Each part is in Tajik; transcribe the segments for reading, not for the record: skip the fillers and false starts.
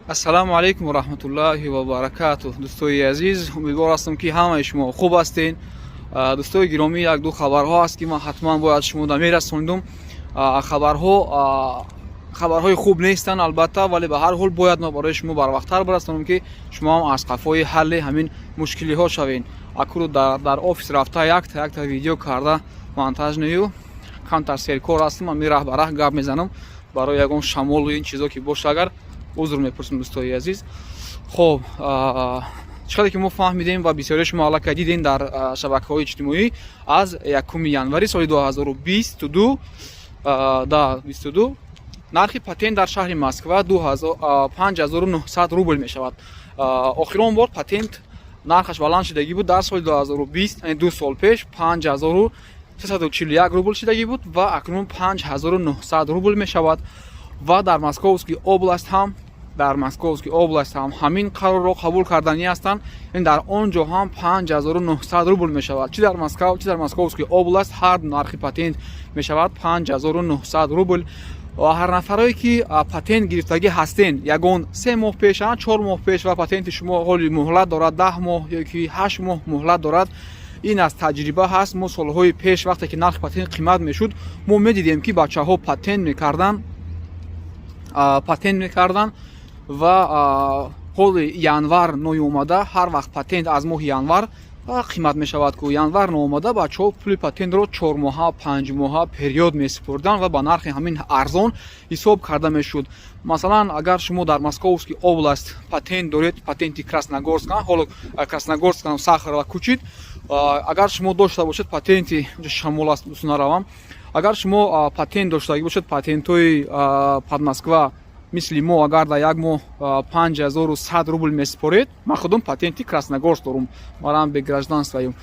Ассалому алайкум ва раҳматуллоҳи ва баракатуҳ. Дӯстои азиз, умедвор ҳастам, ки ҳамаи шумо хуб ҳастед. Дӯстои гиромӣ, як ду хабарҳо ҳаст, ки ман ҳатман бояд шумода мерасондум. Хабарҳо хабарҳои хуб нестанд, албатта, вале ба ҳар ҳол бояд мо барои шумо барвақттар барасонам, ки шумо ҳам аз қафои ҳалли ҳамин мушкилиҳо шавед. Акуру дар офис рафта, якта якта видео карда, монтаж нею камтар серкор ҳастам. Ман раҳ ба раҳ гап мезанам. Барои ягон шамолу ин чизо ки боша, агар, узр мепурсем, дӯстои азиз. Хоб, чӣ қадар ки мо фаҳмидем ва бисёри шумо аллакай дидем дар шабакаҳои иҷтимоӣ, аз 1 январи соли 2022 да 22 нархи патент дар шаҳри Москва 5900 рубл мешавад. Охирон бор патент нархаш баланд шудагӣ буд дар соли 2020, яъне 2 сол пеш 5341 рубл шудагӣ буд ва акнун 5900 рубл мешавад. Ва дар Московский область ҳам, дар Московский область ҳам ҳамин қарорро қабул карданӣ ҳастанд. Ин дар он ҷо ҳам 5900 рубл мешавад. Чӣ дар Москва, чӣ дар Московский область, ҳар нархи патент мешавад 5900 рубл. Ва ҳар нафарое ки патент гирифтагӣ ҳастен ягон 3 моҳ пеш, 4 моҳ пеш ва патенти шумо ҳоли муҳлат дорад, 10 моҳ ё ки 8 моҳ муҳлат дорад, ин аз таҷриба ҳаст. Мо солҳои пеш, вақте ки нархи патент қимат мешуд, мо медидем, ки бачаҳо патент мекарданд ва ҳоли январ ноёмада, ҳар вақт патент аз моҳи январ қимат мешавад ку, январ ноомада бачаҳо пули патентро 4 моҳа, 5 моҳа период месупурданд ва ба нархи ҳамин арзон ҳисоб карда мешуд. Масалан, агар шумо дар Московский область патент доред, патенти Красногорск, ҳоло Красногорск Сахарова кӯчид, агар шумо дошта бошед патенти, шамол аст, наравам, агар шумо патент доштагӣ бошед, патентҳои Подмосква, мисли мо, агар дар як моҳ 5100 рубл месупоред, ман худам патенти Красногорск дорум, марам бе гражданство ем,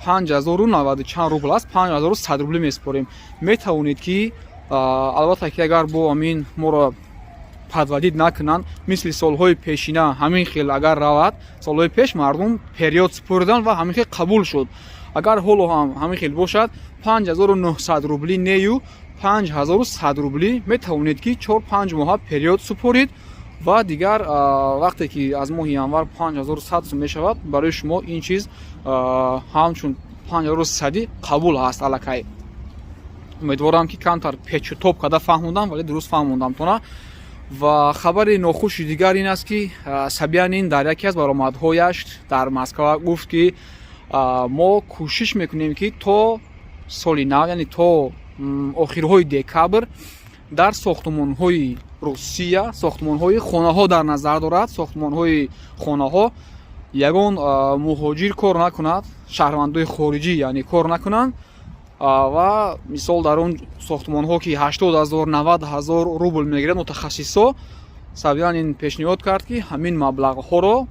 панҷ ҳазору наваду чанд рубл аст, 5100 рубли месупорем, метавонед ки, албатта, ки агар бо ҳамин моро подводить накунанд, мисли солҳои пешина ҳамин хел агар равад. Солҳои пеш мардум период супурданд ва ҳамин хел қабул шуд. Агар ҳоло ҳам ҳамин хел бошад, 5900 рубли нею, 5100 рублӣ метавонед, ки 4-5 моҳа период супоред ва дигар вақте ки аз моҳи январ 5100 сум мешавад, барои шумо ин чиз ҳамчун 5100-ӣ қабул ҳаст аллакай. Умедворам, ки камтар печутоб карда фаҳмондам, вале дуруст фаҳмондам тона. Ва хабари нохуши дигар ин аст, ки Собянин дар яке аз баромадҳояш дар Москва гуфт, ки мо кӯшиш мекунем, ки то соли нав, яъне то охирҳои декабр, дар сохтмонҳои Русия, сохтмонҳои хонаҳо дар назар дорад, сохтмонҳои хонаҳо ягон муҳоҷир кор накунад, шаҳрвандои хориҷӣ яъне кор накунанд. Ва мисол, дар он сохтмонҳо, ки 80 000, 90 000 рубл мегирад мутахассисо, Собянин пешниҳод кард, ки ҳамин маблағҳоро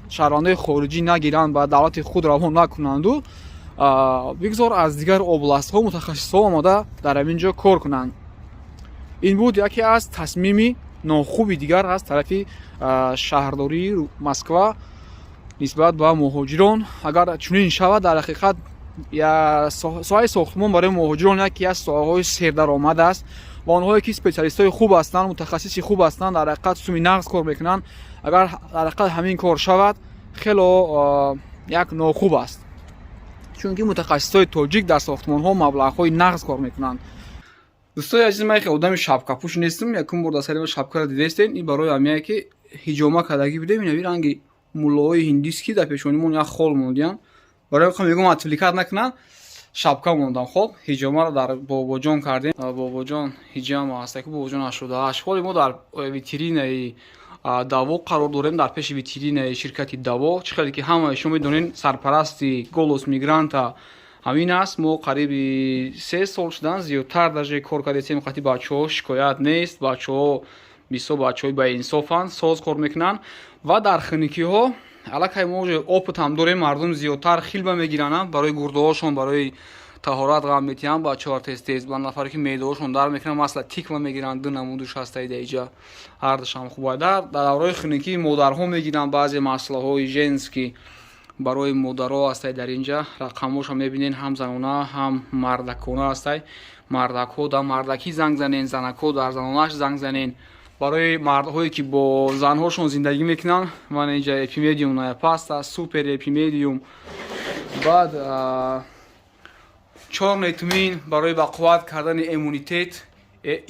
шаҳрвандои хориҷӣ нагиранд, ба давлати худ равон накунанду бигзор аз дигар областҳо мутахассисҳо омода дар ҳамин ҷо кор кунанд. Ин буд яке аз тасмими нохуби дигар аз тарафи шаҳрдории Москва нисбат ба муҳоҷирон. Агар чунин шавад, дар ҳақиқат соҳаи сохтмон барои муҳоҷирон яке аз соҳаҳои сердаромад аст ва онҳое ки специалистҳои хуб ҳастанд, мутахассиси хуб ҳастанд, дар ҳақиқат суми нағз кор мекунанд. Агар дар ҳақиқат ҳамин кор шавад, хело як нохуб аст, чунки мутахассисҳои тоҷик дар сохтмонҳо маблағҳои нағз кор мекунанд. Дӯстои азиз, ман яке одами шапкапӯш нестам. Якум бор дар сари ман шапкаро дидестен. Ин барои ҳамяе, ки ҳиҷома кардагӣ будем. Инави ранги муллоҳои ҳиндист, ки дар пешонимон як хол мондиян. Барои мегӯм, отвлекать накунанд, шапка мондам. Хоб, ҳиҷомаро дар Бобоҷон кардем. Бобоҷон ҳиҷама ҳаста, ки Бобоҷон 88. Ҳоли мо дар витринаи Даво қарор дорем, дар пеши витринаи ширкати Даво. Чӣ хеле ки ҳамаи шумо медонед, сарпарасти «Голос мигранта» ҳамин аст. Мо қариби 3 сол шудан, зиёдтар даже, кор кардесем қати бачаҳо, шикоят нест. Бачаҳо бисёр бачаҳои баинсофанд, соз кор мекунанд. Ва дар хиникиҳо аллакай мо уже опыт ҳам дорем. Мардум зиёдтар хилба мегиранд барои гурдаҳошон, барои таҳорат ғам метиҳанд бачаҳо тез тез. Ба нафаре ки меъдаҳошон дар мекунанд, масла тиква мегиранд, ду намудуш ҳастаи даиҷа, ҳардушам хуб. Дар давраи хиникӣ модарҳо мегиранд баъзе маслаҳои женский, барои модаро ҳастай. Дар инҷа рақамҳошо мебинен, ҳам занона, ҳам мардакона ҳастай. Мардакҳо дар мардакӣ занг занен, занакҳо дар занонаш занг занен. Барои мардҳое, ки бо занҳошон зиндагӣ мекунанд, ман инҷа эпимедиум паста, супер эпимедиум. Баъд чёрный тмин барои бақувват кардани иммунитет,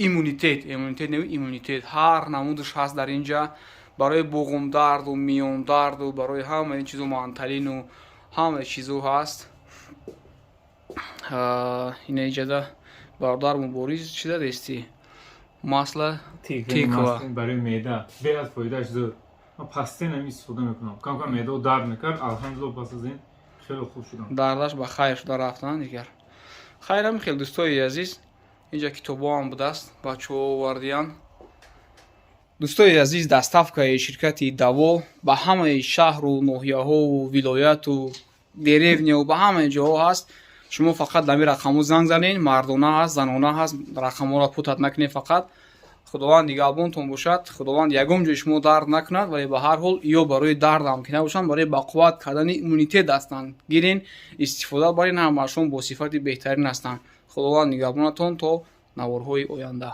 иммунитет, иммунитет не, иммунитет. Ҳар намудаш ҳаст дар инҷа, барои буғумдарду миёндарду, барои ҳамаи ин чизо, манталину ҳамаи чизо ҳаст. Ина иҷада бародар Мубориз чӣ дадести? Масло тыква. Барои меъда беҳад фоидааш зуд. Ман постоянно ҳам истифода мекунам. Кам кам меъдао дард мекард, алҳамдулилла, пас аз ин хеле хуб шудам. Дардаш ба хайр шуда рафтан дигар. Хайр, ҳамин хел, дӯстои азиз, инҷа китобҳоам будааст, бачаҳо овардиян. Дӯстои азиз, доставкаи ширкати Даво ба ҳамаи шаҳру ноҳияҳову вилояту деревняу ба ҳамаи ҷоҳо ҳаст. Шумо фақат дар ин рақамҳо занг занед. Мардона ҳаст, занона ҳаст, рақамҳоро путать накунед. Фақат Худованд нигаҳбонтон бошад, Худованд ягон ҷои шумо дард накунад. Вале ба ҳар ҳол, ё барои дардам ки набошанд, барои бақувват кардани иммунитет ҳастанд. Гирен, истифода барен, ҳамаашон бо сифати беҳтарин ҳастанд. Худованд нигаҳбонатон то наворҳои оянда.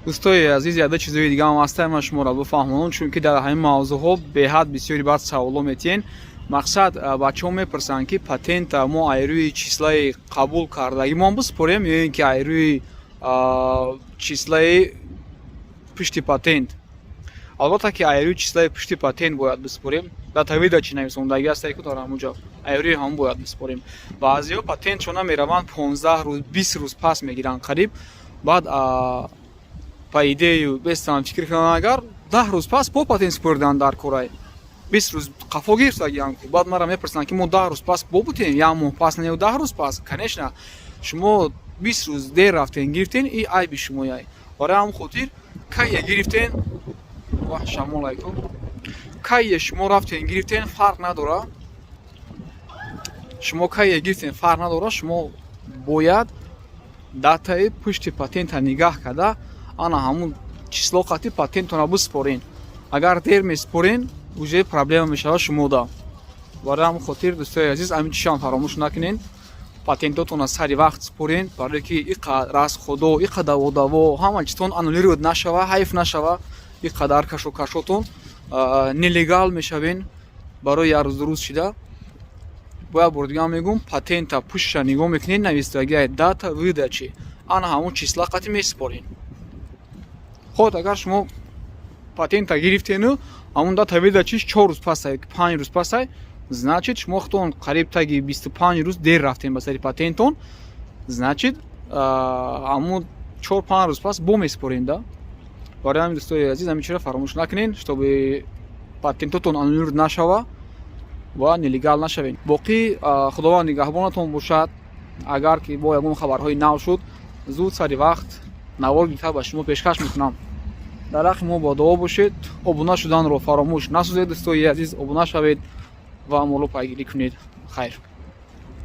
Дӯстои азиз, яда чизои дигаам ҳаста, ман шуморо бифаҳмонам, чунки дар ҳамин мавзӯъҳо беҳад бисёри баъд саволо метиҳен. Мақсад, бачаҳо мепурсанд, ки патента мо айрӯи числаи қабул кардагимон биспорем ё ин ки айрӯи числаи пушти патент. Албатта ки айрӯи числаи пушти патент бояд биспорем. Дата выдачи нависондагӣ ҳаста ку дар ҳамуҷо, айрӯи ҳамон бояд биспорем. Баъзеҳо патентшона мераванд, 15 рӯз, 20 рӯз пас мегиранд қариб. Баъд по идею бестан фикр кунанд, агар 10 рӯз пас по патент споридан дар корай, 20 рӯз қафо гирифтагиам. Баъд мара мепурсанд, ки мо 10 рӯз пас бобутем, як моҳ пас не, 10 рӯз пас. Конечно, шумо 20 рӯз дер рафтен гирифтен, и айби шумояй. Барои ҳамн хотир, кайе гирифтен, ва шамол айку, кайе шумо рафтен гирифтен, фарқ надора. Шумо кайе гирифтен, фарқ надора. Шумо бояд датаи пушти патента нигаҳ карда, ана ҳамун число қати патентона биспорен. Агар дер меспорен, уже проблема мешавад шумода. Барои ҳамн хотир, дӯстои азиз, ҳамин чишам фаромӯш накунен: патентотона сари вақт спорен, барое ки иқа расходо, иқа даводаво, ҳама чизтон аннулировать нашава, ҳайф нашава. Иқадар кашокашотон нелегал мешавен барои як рӯз дуруст шида. Бояд бор дига мегӯм: патента пуштша нигоҳ мекунед, навистагиай дата выдачи, ана ҳамун числа қати месупорен. Ход агар шумо патента гирифтену ҳамун дата выдачиш 4 рӯз пасай, 5 рӯз пасай, значит, шумо худтон қариб таги 25 рӯз дер рафтем ба сари патентон. Значит, ҳамун 4-5 рӯз пас бо месупорем да. Барои ҳамин, дӯстои азиз, ҳамин чиро фаромӯш накунед, чтобы патентотон аннулировать нашава ва нелегал нашавед. Боқӣ Худованд нигаҳбонатон бошад. Агар ки бо ягон хабарҳои нав шуд, зуд сари вақт навор гирифта ба шумо пешкаш мекунам. Дар ҳаққи мо бо дуо бошед. Обуна шуданро фаромӯш насозед, дӯстои азиз, обуна шавед ва моро пайгирӣ кунед. Хайр.